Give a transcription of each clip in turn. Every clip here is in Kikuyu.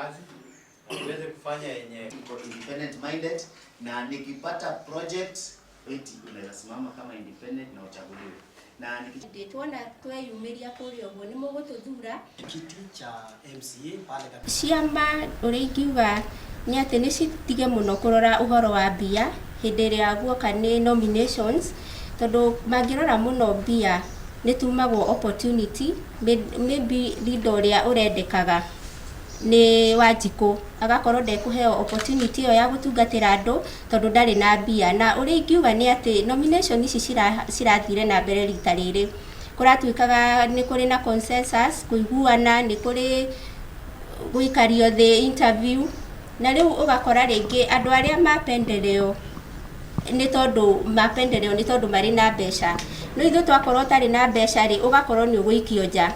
kazi na tuweze kufanya yenye Niko independent minded na nikipata project eti unaweza simama kama independent na uchaguliwe na niki Tuona tweyumĩria kũrĩa ũguo nĩ mũgũtũthura. Kiti cha MCA pale katika Ciama ũrĩa ingiuga nĩ atĩ nĩ citige mũno kũrora ũhoro wa mbia hĩndĩ ĩrĩa guoka nĩ nominations, tondũ mangĩrora mũno mbia nĩ tumagwo opportunity. Maybe leader ũrĩa ũrendekaga nĩ Wanjikũ agakorwo ndekũheo opportunity ĩyo ya gũtungatĩra andũ tondũ ndarĩ na mbia. Na ũrĩa ingiuga nĩ atĩ nomination ici cirathire na mbere rita rĩrĩ kũratuĩkaga nĩ kũrĩ na consensus, kũiguana, nĩ kũrĩ gũikario thĩ, interview, na rĩu ũgakora rĩngĩ andũ arĩa mapendeleo nĩ tondũ mapendeleo nĩ tondũ marĩ na mbeca, no ithuĩ twakorwo ũtarĩ na mbeca rĩ, ũgakorwo nĩ ũgũikio nja.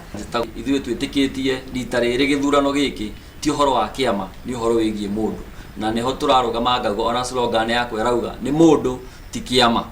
Ithuĩ twĩtĩkĩtie rita rĩrĩ gĩthurano gĩkĩ ti ũhoro wa kĩama, nĩ ũhoro wĩgiĩ mũndũ, na nĩho tũrarũgama. Ngauga ona slogan yakwa ĩrauga nĩ mũndũ ti kĩama,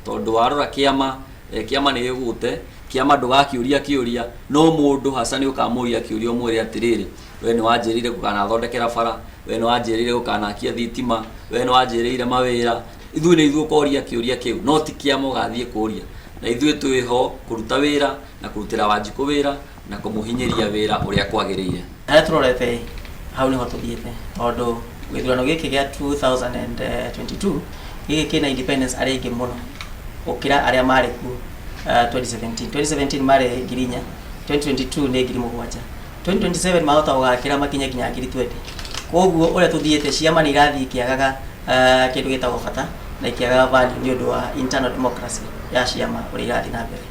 tondũ warora kĩama, kĩama nĩ gĩgũte kĩama ndũgakĩũria kĩũria, no mũndũ haca nĩ ũkamũria kĩũria, ũmwĩre atĩrĩrĩ, we nĩ wanjĩrĩire gũkanathondekera bara, we nĩ wanjĩrĩire gũkanakia thitima, we nĩ wanjĩrĩire mawĩra. Ithuĩ nĩ ithuĩ ũkoria kĩũria kĩu, no ti kĩama ũgathiĩ kũria. Na ithuĩ twĩho kũruta wĩra na kũrutĩra Wanjikũ wĩra na kũmũhinyĩria wĩra ũrĩa kwagĩrĩire. Harĩa tũrorete hau nĩho tũthiĩte, tondũ gĩthurano gĩkĩ gĩa 2022 gĩkĩ kĩna independence arĩa aingĩ mũno gũkĩra arĩa marĩ kuo 2017. 2017 marĩ 4,000, 2022 nĩ 7,000, 2027 mahota gũgakĩra makinye nginya 20,000. Koguo ũrĩa tũthiĩte, ciama nĩ irathiĩ ikĩagaga kĩndũ gĩtagwo bata na ikĩagaga value nĩ ũndũ wa internal democracy ya ciama ũrĩa irathiĩ na mbere.